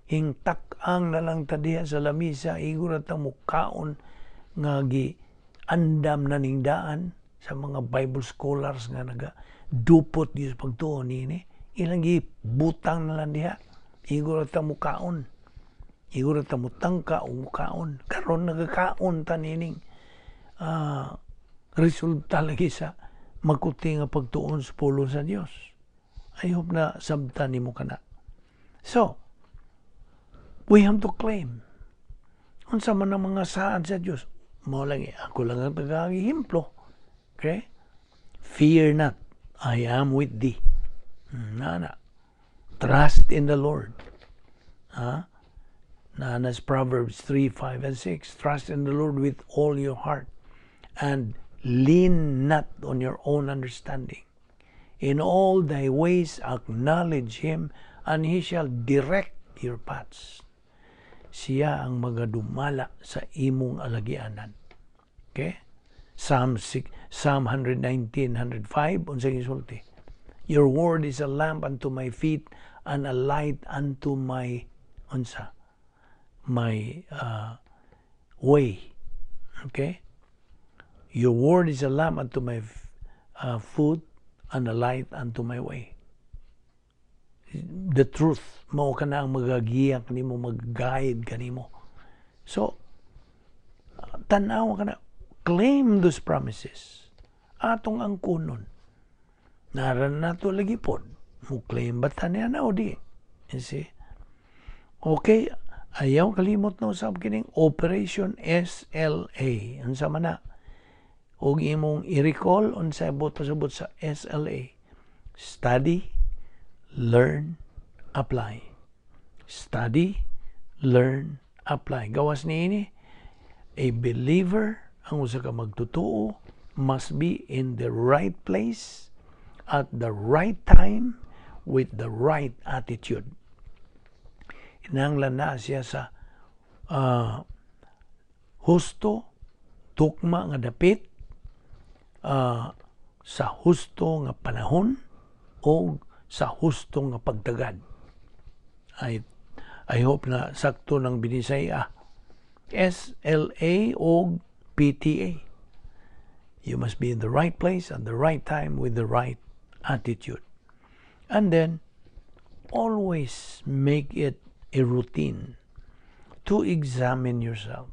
hingtak-ang na lang ta diha sa lamisa, igo na tang mukaon nga gi andam na ning daan sa mga Bible scholars nga naga dupot di sa pagtuo niini, ilang gibutang na lang diha, igo ra ta mukaon, igo ra ta mutangka o mukaon. Karon nagakaon ta nining resulta lagi sa makuti nga pagtuon sa pulong sa Dios. I hope na sabtan nimo kana. So, we have to claim. Unsa man ang mga saad sa Dios? Mao lang eh, ako lang ang tagahimplo. Okay? "Fear not, I am with thee." Nana. Trust in the Lord. Ha? Nana's Proverbs 3, 5, and 6. "Trust in the Lord with all your heart and lean not on your own understanding. In all thy ways acknowledge Him, and He shall direct your paths." Siya ang magadumala sa imong alagianan. Okay? Psalm 6, Psalm 119, 105, unsay gisulti? "Your word is a lamp unto my feet and a light unto my unsa? My way." Okay? "Your word is a lamp unto my foot and a light unto my way." The truth, mao kana ang magagiya kanimo, mag-guide kanimo. So, tanaw ka na, claim those promises. Atong ang kunon. Naran nato lagi pod. Mo claim ba ta niya na o di? You see? Okay, ayaw kalimot na usab kining Operation SLA. Unsa man na? Og imong i-recall unsa buot pasabot sa SLA. Study, learn, apply. Study, learn, apply. Gawas niini, a believer, ang usa ka magtotoo, must be in the right place at the right time with the right attitude. Inanglan na siya sa husto, tukma nga dapit, sa husto nga panahon o sa husto nga pagtagad. I hope na sakto ng binisaya. SLA o PTA. You must be in the right place at the right time with the right attitude. And then, always make it a routine to examine yourself.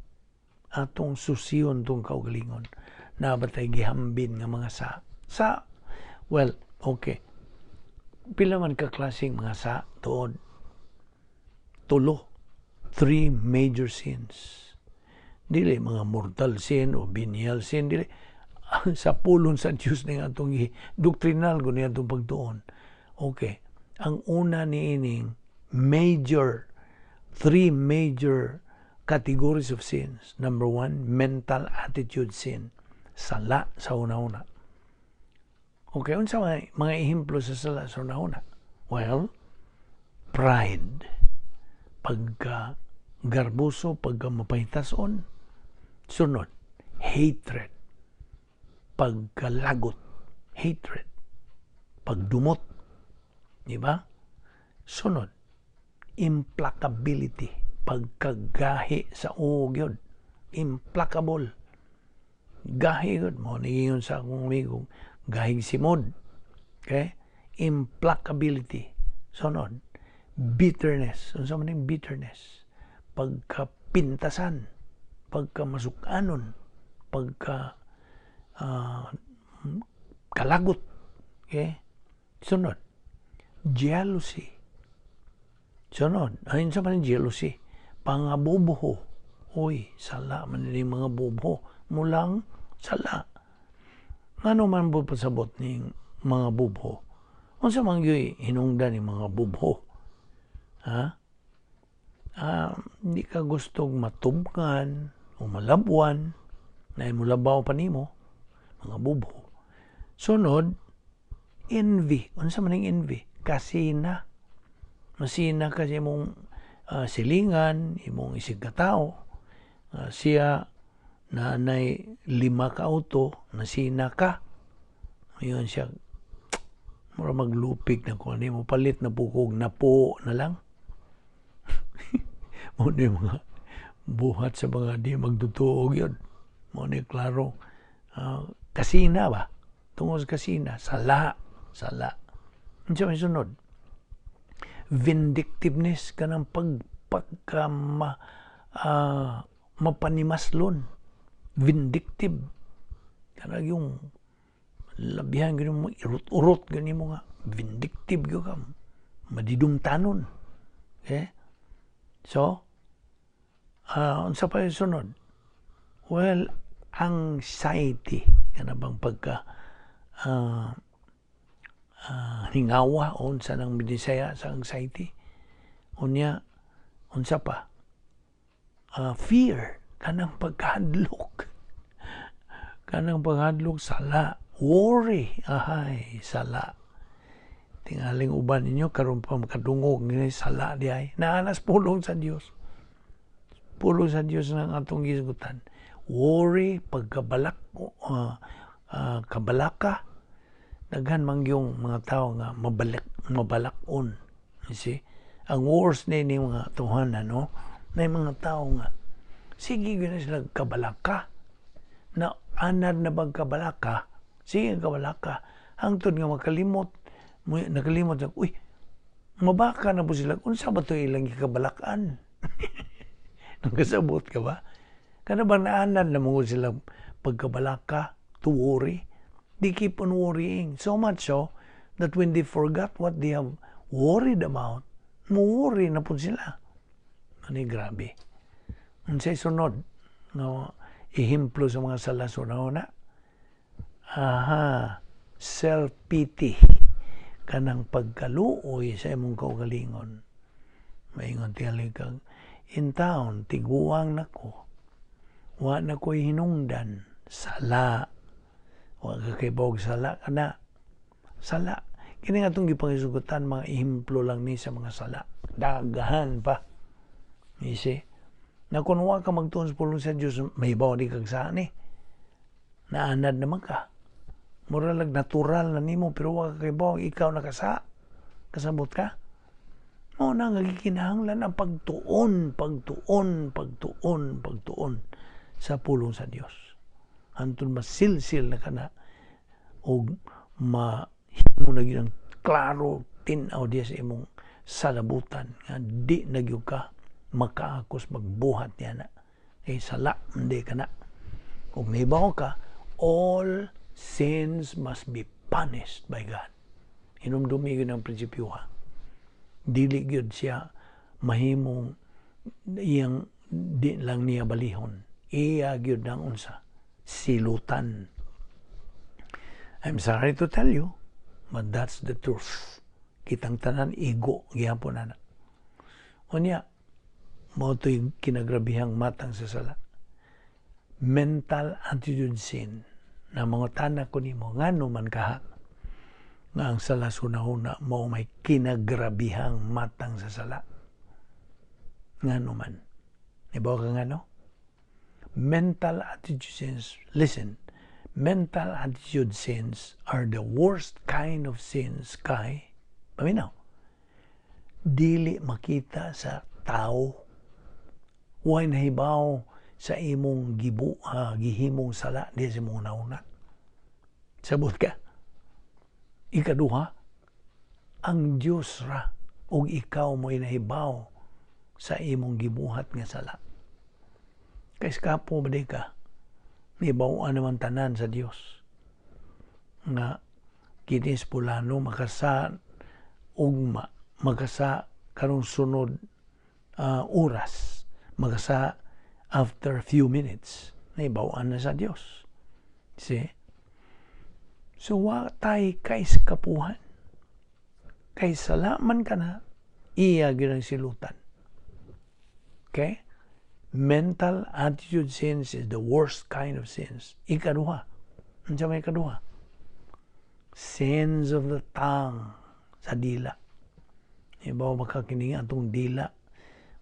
Atong susion tong kaugalingon. Naa ba tay gihambin nga mga sa? Sa, well, okay. Pila man ka klaseng mga sa tuod? Tulo. Three major sins. Dili mga mortal sin o venial sin. Dili. Sa pulong sa Diyos ning atong doktrinal ko niya atong pagtuon. Okay. Ang una niining major, three major categories of sins. Number one, mental attitude sin. Sala sa una-una. Okay, unsa mga ehemplo sa sala sa una-una? Well, pride. Pagka garboso, pagka mapahitason. Sunod, hatred. Pagkalagot, hatred. Pagdumot. Di ba? Sunod, implacability. Pagkagahi sa uog yun. Implacable. Gahi yun. Mao ni sa akong amigo, gahig simod. Okay? Implacability. Sunod, bitterness. Unsa man yung bitterness? Pagkapintasan, pagkamasukanon, pagka kalagot. Okay? Sunod, jealousy. Sunod, ayun sa man jealousy? Pangabubuho. Uy, sala man ni mga bubo. Mulang sala. Ngano man po pasabot ning mga bubho? Unsa man gyud hinungdan ni mga bubho? Ha? Hindi ka gustong matubngan o malabuan na mulabaw pa nimo mga bubho. Sunod, envy. Unsa man ning envy? Kasina. Masina kasi imong silingan, imong isig katao. Siya na nay lima ka auto, nasina ka. Ayun siya, mura maglupig na kung ano mo palit na pukog na po na lang. Mao ni mga buhat sa mga di magtutuog yun. Mao ni klaro. Kasina ba? Tungod sa kasina, sala, sala. Unsa may sunod? Vindictiveness, kanang pagka mapanimaslon. Vindictive. Kanang yung labihan gani mo, irut-urot gani mo nga. Vindictive gyud ka. Madidumtanon. Okay? So, unsa pa yung sunod? Well, anxiety. Kana bang pagka hingawa o unsa nang binisaya sa anxiety. Unya, unsa pa? Fear. Kanang pagkahadlok. Kanang pagkahadlok, sala. Worry. Ahay, sala. Tingaling uban ninyo, karon pa makadungog ni sala di ay. Naanas pulong sa Dios. Pulong sa Dios ng atong gisgutan. Worry, pagkabalak, kabalaka, daghan man yung mga tao nga mabalakon. You see? Ang worst ni mga tuhanan, no? Na yung mga tao nga, sige gyud na sila kabalaka. Na anad na bang kabalaka, sige kabalaka. Hangtod nga makalimot, nakalimot sa, uy, mabaka na po sila, unsa ba to ilang gikabalakan? Nagkasabot ka ba? Kana ba naanad na mo sila pagkabalaka, to worry? They keep on worrying. So much so that when they forgot what they have worried about, mo-worry na po sila. Ano, grabe. Unsay sunod nga ehemplo sa mga sala sa una? Aha, self-pity. Kanang pagkaluoy sa imong kaugalingon. Maingon tingali kang, in town, tiguang nako. Wa na ko'y hinungdan. Sala. Wa ka kay sala ka na. Sala. Kini nga itong gipangisugutan, mga ehemplo lang ni sa mga sala. Daghan pa. You see? Na kung wa ka magtuon sa pulong sa Diyos, may bawa di kag saan eh. Naanad naman ka. Mura lang natural na nimo, pero wa ka kay bawa, ikaw nakasa. Kasabot ka? Mao na nga gikinahanglan ang pagtuon, pagtuon, pagtuon, pagtuon sa pulong sa Dios. Hantod masilsil na kana og ma Himo na gyud ang klaro tin-aw diya sa imong salabutan nga di na gyud ka makaakos magbuhat niya na. Kay sala, hindi ka na. Kung nahibaw ka, all sins must be punished by God. Hinumdumi gyud ang prinsipyo, ha. Dili gyud siya mahimong iyang di lang niya balihon. Iya gyud ang unsa? Silutan. I'm sorry to tell you, but that's the truth. Kitang tanan igo gihapon ana. Unya, mao to'y kinagrabihang matang sa sala. Mental attitude sin na mangutana ko nimo, ngano man kaha nga ang sala sa hunahuna mao may kinagrabihang matang sa sala? Ngano man? Ibaw ka ngano? Mental attitude sins, listen, mental attitude sins are the worst kind of sins kay, paminaw, dili makita sa tao. Way nahibaw sa imong gihimong sala di sa imong hunahuna. Sabot ka? Ikaduha, ang Dios ra ug ikaw mo nahibaw sa imong gibuhat nga sala. Kay eskapo ba di ka? Nahibaw naman tanan sa Dios nga kinis pulano makasa ugma, makasa karong sunod oras, makasa after few minutes, nahibaw-an na sa Dios. See? So wa tay kaiskapuhan. Kay sala man ka na, iya gyud ang silutan. Okay? Mental attitude sins is the worst kind of sins. Ikaduha. Unsa may ikaduha? Sins of the tongue, sa dila. Ibaw makakining atong dila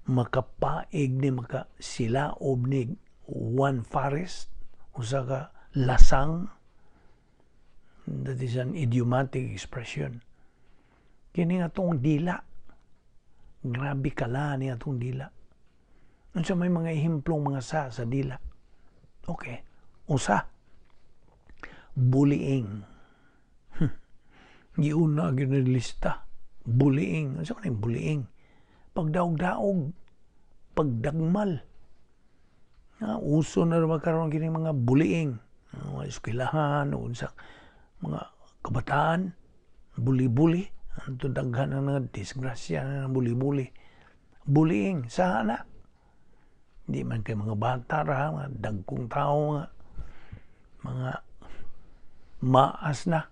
makapaig ni, maka silaob ni one forest, usa ka lasang. That is an idiomatic expression. Kini atong dila, grabe kala ni atong dila. Unsa may mga ehemplong mga sa dila? Okay, usa, bullying. Giuna gyud lista, bullying. Unsa man bullying? Pagdaog-daog, pagdagmal. Nga uso na rin karon kini mga bullying, mga eskwelahan o sa mga kabataan, bully-bully. Anto daghan na nga disgrasya na ng bully-bully. Bullying sa na. Di man kay mga bata ra, mga dagkong tao nga mga maas na.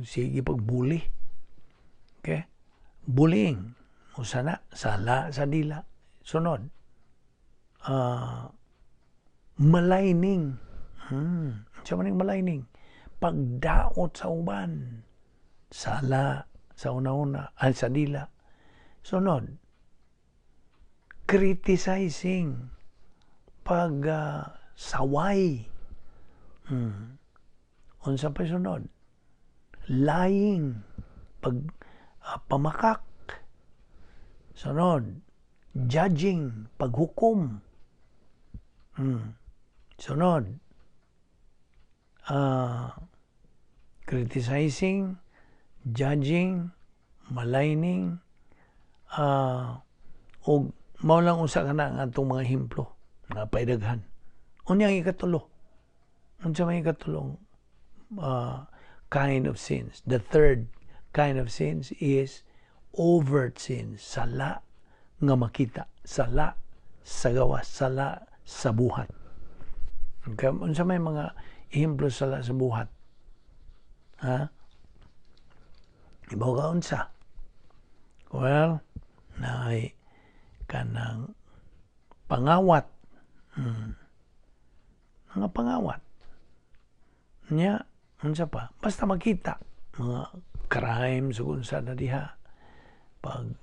Sige pag-bully. Okay? Bullying. Usa na, sala sa dila. Sunod. Maligning. Sa maning maligning? Pagdaot sa uban. Sala sa una-una, ay sa dila. Sunod. Criticizing. Pag saway. Unsa pa sunod? Lying. Pag pamakak. Sunod. Judging. Paghukom. Sunod. Criticizing, judging, maligning, og mao lang usa kana nga atong mga ehemplo nga paidaghan. Unya ang ikatulo. Unsa may ikatulong kind of sins? The third kind of sins is overt sins, sala nga makita, sala sa gawas, sala sa buhat. Okay, unsa may mga ehemplo sala sa buhat? Ha? Ibaw ka unsa? Well, naay kanang pangawat. Mga pangawat. Nya, unsa pa? Basta makita mga crimes ug unsa na diha. Pag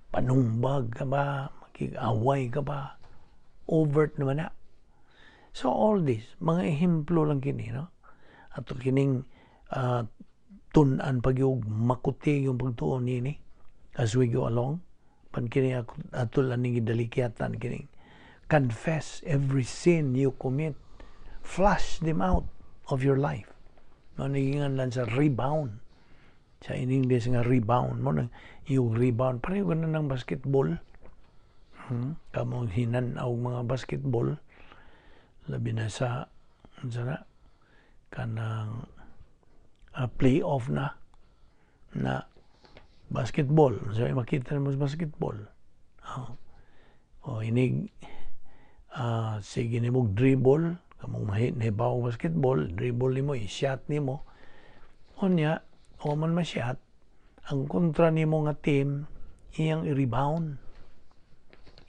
panumbag ka ba, makig-away ka ba, overt naman na. So all this, mga ehemplo lang kini, no? Ato kining tun-an pagyug makuti yung pagtuon nini as we go along. Pan kini ato lang ning gidalikyatan kining confess every sin you commit. Flush them out of your life. Mao lang sa rebound. Sa in English nga rebound mo nang yung rebound, pareho na ng basketball. Kamong hinan-aw mga basketball, labi na sa unsa na kanang play-off na na basketball. So makita mo sa basketball. Oh. Oh, inig sige nimo dribble, kamong nahibaw basketball, dribble nimo, i-shot nimo. Unya, o man ma-shot, ang kontra nimo nga team iyang i-rebound.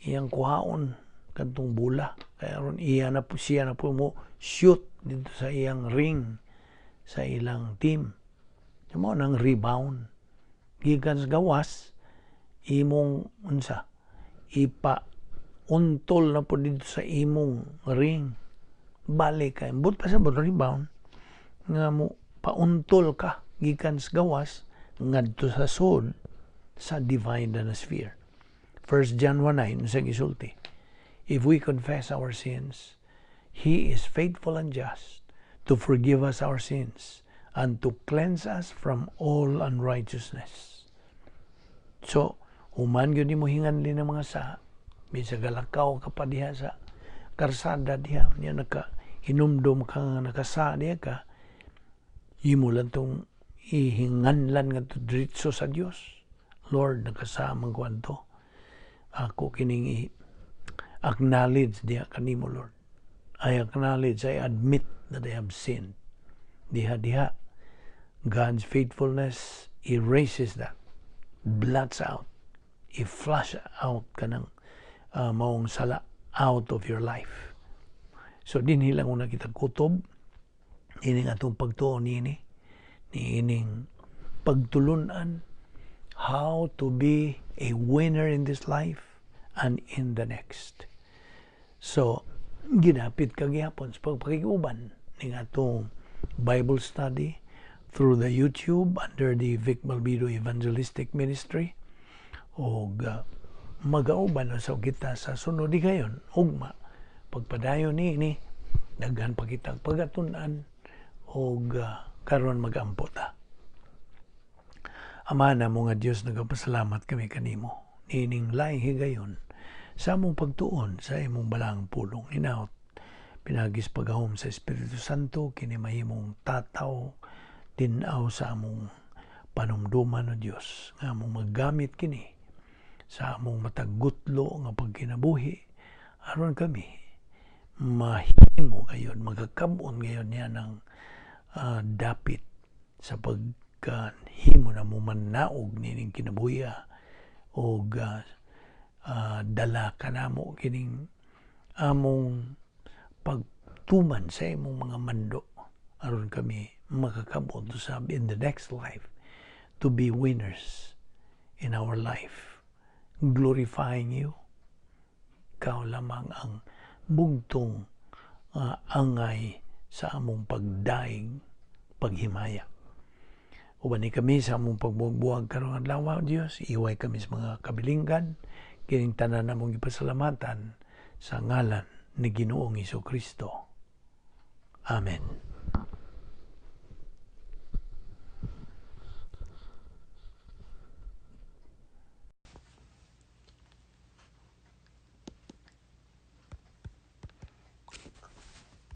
Iyang kuhaon kadtong bola. Kaya ron iya na po siya na po mo shoot dito sa iyang ring sa ilang team. Mao nang rebound. Gikan sa gawas, imong unsa, ipa untol na po dito sa imong ring. Balik kay but pa sa rebound nga mo pauntol ka gikan sa gawas ngadto sa sud sa divine na sphere. 1 John 1:9 sa gisulti, "If we confess our sins, He is faithful and just to forgive us our sins and to cleanse us from all unrighteousness." So, human gyud nimo hinganli ng mga sa bisag galakaw ka pa diha sa karsada diha niya, naka hinumdom ka nga nakasa diha ka, imo lang tong ihinganlan nga to diretso sa Dios. "Lord, nakasama ko anto. Ako kining i-acknowledge diha kanimo, Lord. I acknowledge, I admit that I have sinned." Diha diha, God's faithfulness erases that, blots out, i-flush out kanang maong sala out of your life. So dinhi lang una kita kutob ining atong pagtuon niini, niining pagtulunan, how to be a winner in this life and in the next. So, ginapit ka gihapon sa pagpakiguban ning atong Bible study through the YouTube under the Vic Balbido Evangelistic Ministry og magauban na sa kita sa sunod higayon, ugma, pagpadayon niini. Daghan pa kitang pagatun-an og karon magampo ta. Ama namo nga Dios, nagapasalamat kami kanimo niining laing higayon sa among pagtuon sa imong balaang pulong. Hinaot pinaagi sa paggahom sa Espiritu Santo kini mahimong tataw, tin-aw sa among panumduman, o Dios, nga among maggamit kini sa among matag gutlo nga pagkinabuhi aron kami mahimo gayon, magkakabon gayon niya ng dapit sa pagkahimo na mo manaog nining kinabuhi og dala kanamo kining among pagtuman sa imong mga mando aron kami makakabot sa in the next life to be winners in our life, glorifying you. Ikaw lamang ang bugtong angay sa among pagdaig, paghimaya. Uban ni kami sa among pagbuwag karong adlaw, Dios. Iway kami sa mga kabilinggan. Kining tanan namong gipasalamatan sa ngalan ni Ginoong Kristo. Amen.